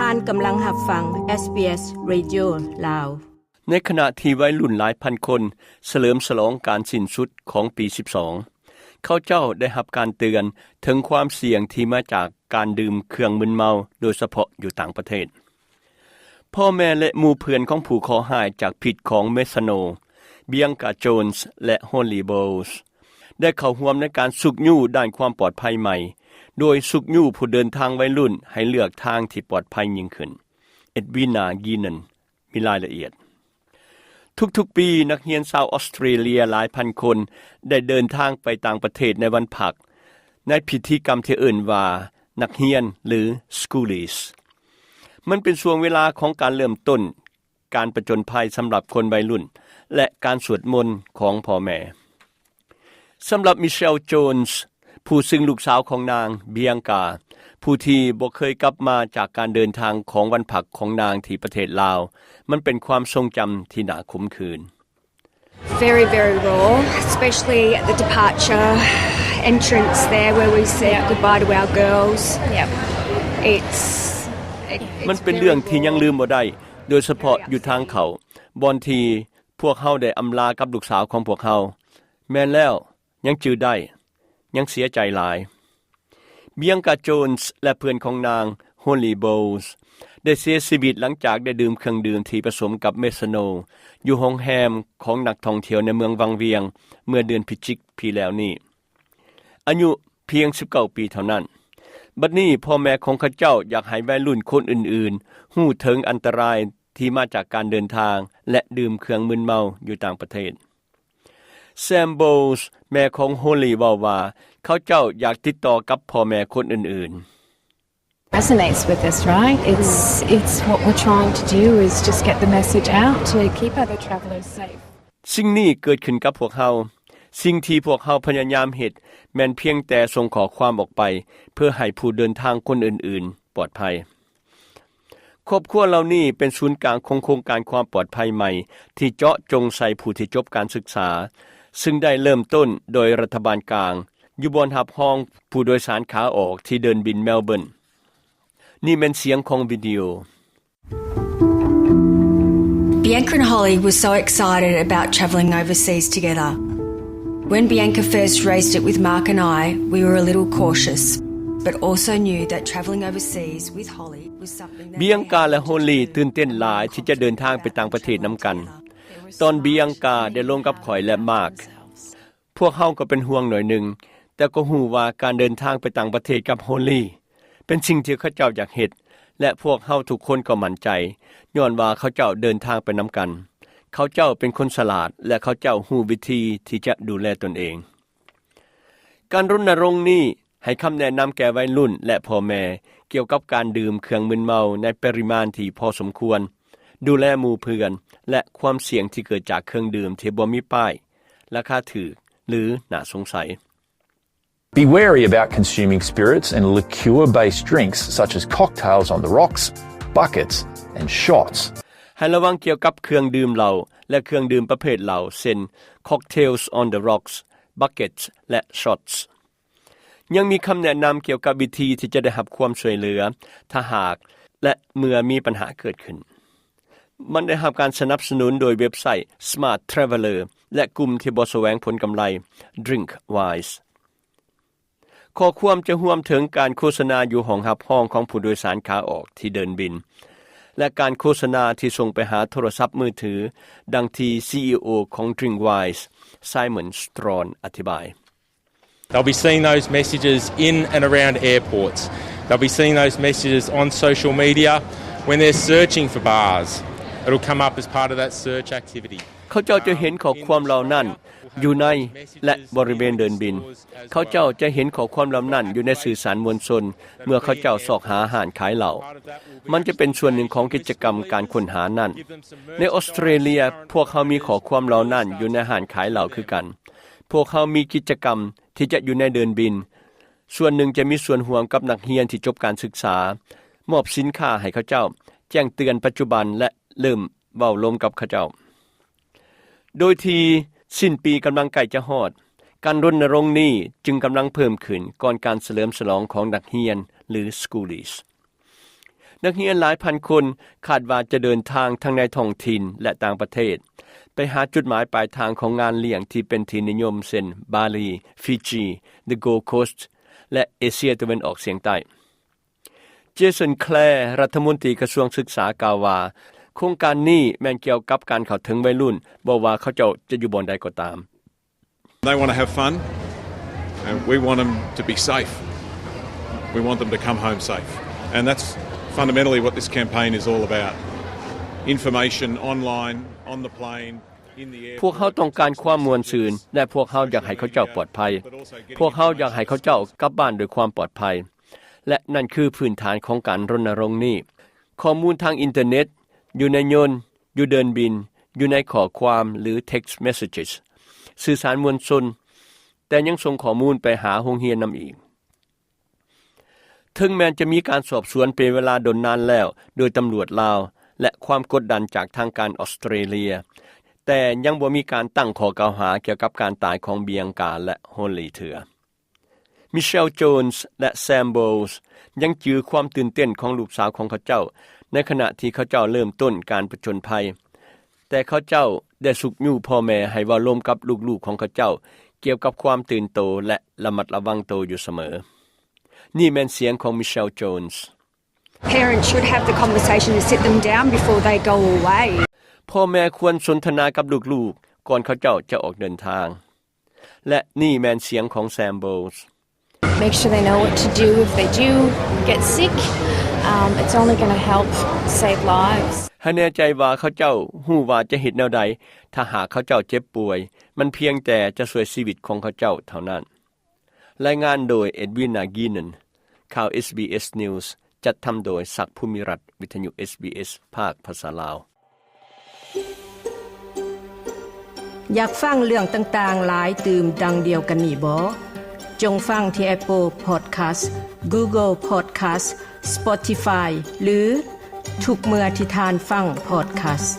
ທ່ານກຳລັງຮັບຟັງ ເອສບີເອສ Radio ລາວ. ໃນຂະນະທີ່ໄວລຸ້ນຫຼາຍພັນຄົນສະເຫຼີມສະຫຼອງການສິ້ນສຸດຂອງປີສິບສອງ, ເຂົາເຈົ້າໄດ້ຮັບການເຕືອນເຖິງຄວາມສ່ຽງທີ່ມາຈາກການດື່ມເຄື່ອງມຶນເມົາ, ໂດຍສະເພາະຢູ່ຕ່າງປະເທດ. ພໍ່ແມ່ ແລະ ໝູ່ເພື່ອນຂອງຜູ້ເຄາະຮ້າຍຈາກພິດຂອງເມທາໂນ, ບຽງກາ ໂຈນ ແລະ ໂຮລີ ໂບລ ໄດ້ເຂົ້າຮ່ວມໃນການຊຸກຍູ້ດ້ານຄວາມປອດໄພໃໝ່, ໂດຍຊຸກຍູ້ຜູ້ເດີນທາງໄວລຸ້ນໃຫ້ເລືອກທາງທີ່ປອດໄພຍິ່ງຂຶ້ນ. ເອັດວິນນາ ກີນັນ ມີລາຍລະອຽດ. ທຸກໆປີ, ນັກຮຽນຊາວອອສເຕຣເລຍຫຼາຍພັນຄົນໄດ້ເດີນທາງໄປຕ່າງປະເທດໃນວັນພັກ, ໃນພິທີກຳທີ່ເອີ້ນວ່ານັກຮຽນ ຫຼື Schoolies. ມັນເປັນຊ່ວງເວລາຂອງການເລີ່ມຕົ້ນການປະຈົນໄພສຳລັບຄົນໄວລຸ້ນ ແລະ ການສວດມົນຂອງພໍ່ແມ່. ສຳລັບ Michelle Jones, ຜູ້ຊຶ່ງລູກສາວຂອງນາງ, ບຽງກາ, ຜູ້ທີ່ບໍ່ເຄີຍກັບມາຈາກການເດີນທາງຂອງວັນພັກຂອງນາງທີ່ປະເທດລາວ, ມັນເປັນຄວາມຊົງຈຳທີ່ໜ້າຂົມຂື່ນ. Very, very raw, especially at the departure entrance there where we said goodbye to our girls. Yep. It's, it, ມັນເປັນເລື່ອງທີ່ຍັງລືມບໍ່ໄດ້, ໂດຍສະເພາະຢູ່ທາງເຂົ້າ, ບ່ອນທີ່ພວກເຮົາໄດ້ອຳລາກັບລູກສາວຂອງພວກເຮົາ. ແມ່ນແລ້ວ, ຍັງຈື່ໄດ້, ຍັງເສຍໃຈຫຼາຍ. ບຽງກາ ໂຈນ ແລະ ເພື່ອນຂອງນາງ, ໂຮລີ ໂບລ ໄດ້ເສຍຊີວິດຫຼັງຈາກໄດ້ດື່ມເຄື່ອງດື່ມທີ່ປະສົມກັບເມທາໂນ ຢູ່ໂຮງແຮມຂອງນັກທ່ອງທ່ຽວໃນເມືອງວັງວຽງ ເມື່ອເດືອນພະຈິກປີແລ້ວນີ້, ອາຍຸພຽງສິບເກົ້າປີເທົ່ານັ້ນ. ບັດນີ້, ພໍ່ແມ່ຂອງເຂົາເຈົ້າຢາກໃຫ້ໄວລຸ້ນຄົນອື່ນໆຮູ້ເຖິງອັນຕະລາຍ ທີ່ມາຈາກການເດີນທາງ ແລະ ດື່ມເຄື່ອງມຶນເມົາຢູ່ຕ່າງປະເທດ. ແຊມ ໂບລ ແມ່ຂອງໂຮລີ ເວົ້າວ່າ ເຂົາເຈົ້າຢາກຕິດຕໍ່ກັບພໍ່ແມ່ຄົນອື່ນໆ. Resonates with us, right? It's, it's what we're trying to do is just get the message out to keep other travellers safe. ສິ່ງນີ້ເກີດຂຶ້ນກັບພວກເຮົາ. ສິ່ງທີ່ພວກເຮົາພະຍາຍາມເຮັດແມ່ນພຽງແຕ່ສົ່ງຂໍ້ຄວາມອອກໄປ ເພື່ອໃຫ້ຜູ້ເດີນທາງຄົນອື່ນໆປອດໄພ. ຄອບຄົວເຫຼົ່ານີ້ເປັນສູນກາງຂອງໂຄງການຄວາມປອດໄພໃໝ່ ທີ່ເຈາະຈົງໃສ່ຜູ້ທີ່ຈົບການສຶກສາ, ຊຶ່ງໄດ້ເລີ່ມຕົ້ນໂດຍລັດຖະບານກາງ ຢູ່ບ່ອນຮັບຮອງຜູ້ໂດຍສານຂາອອກທີ່ເດີ່ນບິນແມລເບີນ. ນີ້ແມ່ນສຽງຂອງວິດີໂອ. Bianca and Holly were so excited about travelling overseas together. When Bianca first raised it with Mark and I, we were a little cautious, but also knew that travelling overseas with Holly was something that ບຽງກາ ແລະ ໂຮລີ ຕື່ນເຕັ້ນຫຼາຍທີ່ຈະເດີນທາງໄປຕ່າງປະເທດນຳກັນ. ຕອນບຽງກາໄດ້ລົງກັບຂ້ອຍ ແລະ ມາກ, ພວກເຮົາກໍເປັນຫ່ວງໜ້ອຍໜຶ່ງ, ແຕ່ກໍຮູ້ວ່າການເດີນທາງໄປຕ່າງປະເທດກັບໂຮລີ ເປັນສິ່ງທີ່ເຂົາເຈົ້າຢາກເຮັດ, ແລະ ພວກເຮົາທຸກຄົນກໍໝັ້ນໃຈ, ຍ້ອນວ່າເຂົາເຈົ້າເດີນທາງໄປນຳກັນ. ເຂົາເຈົ້າເປັນຄົນສະຫຼາດ ແລະ ເຂົາເຈົ້າຮູ້ວິທີທີ່ຈະດູແລຕົນເອງ. ການລົນນະລົງນີ້ໃຫ້ຄຳແນະນຳແກ່ໄວລຸ້ນ ແລະ ພໍ່ແມ່ ກ່ຽວກັບການດື່ມເຄື່ອງມຶນເມົາໃນປະລິມານທີ່ພໍສົມຄວນ, ດູແລໝູ່ເພື່ອນ ແລະ ຄວາມສ່ຽງທີ່ເກີດຈາກເຄື່ອງດື່ມທີ່ບໍ່ມີປ້າຍ, ລາຄາຖືກ ຫຼື ໜ້າສົງໄສ. Be wary about consuming spirits and liqueur-based drinks such as cocktails on the rocks, buckets and shots. ໃຫ້ລະວັງກ່ຽວກັບເຄື່ອງດື່ມເຫຼົ້າ ແລະ ເຄື່ອງດື່ມປະເພດເຫຼົ້າ ເຊັ່ນ Cocktails on the Rocks, Buckets ແລະ Shots. ຍັງມີຄຳແນະນຳກ່ຽວກັບວິທີທີ່ຈະໄດ້ຮັບຄວາມຊ່ວຍເຫຼືອ ຖ້າຫາກ ແລະ ເມື່ອມີບັນຫາເກີດຂຶ້ນ. ມັນໄດ້ຮັບການສະໜັບສະໜູນໂດຍເວັບໄຊ Smart Traveller ແລະ ກຸ່ມທີ່ບໍ່ສະແຫວງຜົນກຳໄລ Drinkwise. ຂໍ້ຄວາມຈະຮວມເຖິງການໂຄສະນາຢູ່ຫ້ອງຮັບຮອງຂອງຜູ້ໂດຍສານຂາອອກທີ່ເດີ່ນບິນ ແລະ ການໂຄສະນາທີ່ສົ່ງໄປຫາໂທລະສັບມືຖື, ດັ່ງທີ່ ຊີອີໂອ ຂອງ Drinkwise, Simon Strawn ອະທິບາຍ. They'll be seeing those messages in and around airports. They'll be seeing those messages on social media when they're searching for bars. It'll come up as part of that search activity. ເຂົາເຈົ້າຈະເຫັນຂໍ້ຄວາມເຫຼົ່ານັ້ນຢູ່ໃນ ແລະ ບໍລິເວນເດີ່ນບິນ. ເຂົາເຈົ້າຈະເຫັນຂໍ້ຄວາມເຫຼົ່ານັ້ນຢູ່ໃນສື່ສານມວນຊົນ ເມື່ອເຂົາເຈົ້າຊອກຫາຮ້ານຂາຍເຫຼົ້າ. ມັນຈະເປັນສ່ວນໜຶ່ງຂອງກິດຈະກຳການຄົ້ນຫານັ້ນ. ໃນອອສເຕຣເລຍ, ພວກເຮົາມີຂໍ້ຄວາມເຫຼົ່ານັ້ນຢູ່ໃນຮ້ານຂາຍເຫຼົ້າຄືກັນ. ພວກເຮົາມີກິດຈະກຳທີ່ຈະຢູ່ໃນເດີ່ນບິນ. ສ່ວນໜຶ່ງຈະມີສ່ວນຮ່ວມກັບນັກຮຽນທີ່ຈົບການສຶກສາ, ມອບສິນຄ້າໃຫ້ເຂົາເຈົ້າ, ແຈ້ງເຕືອນປັດຈຸບັນ ແລະ ເລີ່ມເວົ້າລົມກັບເຂົາເຈົ້າ. ໂດຍທີ່ສິ້ນປີກຳລັງໃກ້ຈະຮອດ, ການລົນນະລົງນີ້ຈຶ່ງກຳລັງເພີ່ມຂຶ້ນກ່ອນການສະເຫຼີມສະຫຼອງຂອງນັກຮຽນ ຫຼື Schoolies. ນັກຮຽນຫຼາຍພັນຄົນຄາດວ່າຈະເດີນທາງທັງໃນທ້ອງຖິ່ນ ແລະ ຕ່າງປະເທດ ໄປຫາຈຸດໝາຍປາຍທາງຂອງງານລ້ຽງທີ່ເປັນທີ່ນິຍົມ ເຊັ່ນ ບາລີ, ຟີຈີ, ເດີໂກລໂຄສ ແລະ ເອເຊຍຕາເວັນອອກສຽງໃຕ້. ເຈສັນ ແຄລ ລັດຖະມົນຕີກະຊວງສຶກສາ ກ່າວວ່າ ໂຄງການນີ້ແມ່ນກ່ຽວກັບການເຂົ້າເຖິງໄວລຸ້ນ, ບໍ່ວ່າເຂົາເຈົ້າຈະຢູ່ບ່ອນໃດກໍຕາມ. They want to have fun, and we want them to be safe. We want them to come home safe. And that's fundamentally what this campaign is all about. Information online, on the plane, in the airport. ພວກເຮົາຕ້ອງການຄວາມມ່ວນຊື່ນ ແລະ ພວກເຮົາຢາກໃຫ້ເຂົາເຈົ້າປອດໄພ. ພວກເຮົາຢາກໃຫ້ເຂົາເຈົ້າກັບບ້ານດ້ວຍຄວາມປອດໄພ. ແລະ ນັ້ນຄືພື້ນຖານຂອງການລົນນະລົງນີ້. ຂໍ້ມູນທາງອິນເຕີເນັດ, ຢູ່ໃນຍົນ, ຢູ່ເດີ່ນບິນ, ຢູ່ໃນຂໍ້ຄວາມ ຫຼື text messages, ສື່ສານມວນຊົນ, ແຕ່ຍັງສົ່ງຂໍ້ມູນໄປຫາໂຮງຮຽນນຳອີກ. ເຖິງແມ່ນຈະມີການສອບສວນເປັນເວລາດົນນານແລ້ວໂດຍຕຳຫຼວດລາວ ແລະ ຄວາມກົດດັນຈາກທາງການອອສເຕຣເລຍ, ແຕ່ຍັງບໍ່ມີການຕັ້ງຂໍ້ກ່າວຫາກ່ຽວກັບການຕາຍຂອງບຽງກາ ແລະ ໂຮລີເທື່ອ. ມິເຊວ ໂຈນສ໌ ແລະ ແຊມ ໂບລສ໌ ຍັງຈື່ຄວາມຕື່ນເຕັ້ນຂອງລູກສາວຂອງເຂົາເຈົ້າ ໃນຂະນະທີ່ເຂົາເຈົ້າເລີ່ມຕົ້ນການຜະຈົນໄພ, ແຕ່ເຂົາເຈົ້າໄດ້ຊຸກຍູ້ພໍ່ແມ່ໃຫ້ເວົ້າລົມກັບລູກໆຂອງເຂົາເຈົ້າ ກ່ຽວກັບຄວາມຕື່ນໂຕ ແລະ ລະມັດລະວັງໂຕຢູ່ສະເໝີ. ນີ້ແມ່ນສຽງຂອງມິເຊວ ໂຈນສ໌. Parents should have the conversation and sit them down before they go away. ພໍ່ແມ່ຄວນສົນທະນາກັບລູກໆ ກ່ອນເຂົາເຈົ້າຈະອອກເດີນທາງ. ແລະ ນີ້ແມ່ນສຽງຂອງ Sam Bowles. Make sure they know what to do if they do get sick. Um, it's only gonna help save lives. ໃຫ້ແນ່ໃຈວ່າເຂົາເຈົ້າຮູ້ວ່າຈະເຮັດແນວໃດ ຖ້າຫາກເຂົາເຈົ້າເຈັບປ່ວຍ, ມັນພຽງແຕ່ຈະຊ່ວຍຊີວິດຂອງເຂົາເຈົ້າເທົ່ານັ້ນ. ລາຍງານໂດຍ Edwina Geenan. ຂ່າວ SBS News ຈັດທຳໂດຍ ສັກ ພູມິລັດ, ວິທະຍຸ SBS ພາກພາສາລາວ. ຢາກຟັງເລື່ອງຕ່າງໆຫຼາຍຕື່ມດັ່ງດຽວກັນນີ້ບໍ? ຈົ່ງຟັງທີ່ Apple Podcast, Google Podcast, Spotify ຫຼື ທຸກເມື່ອທີ່ທ່ານຟັງ podcast.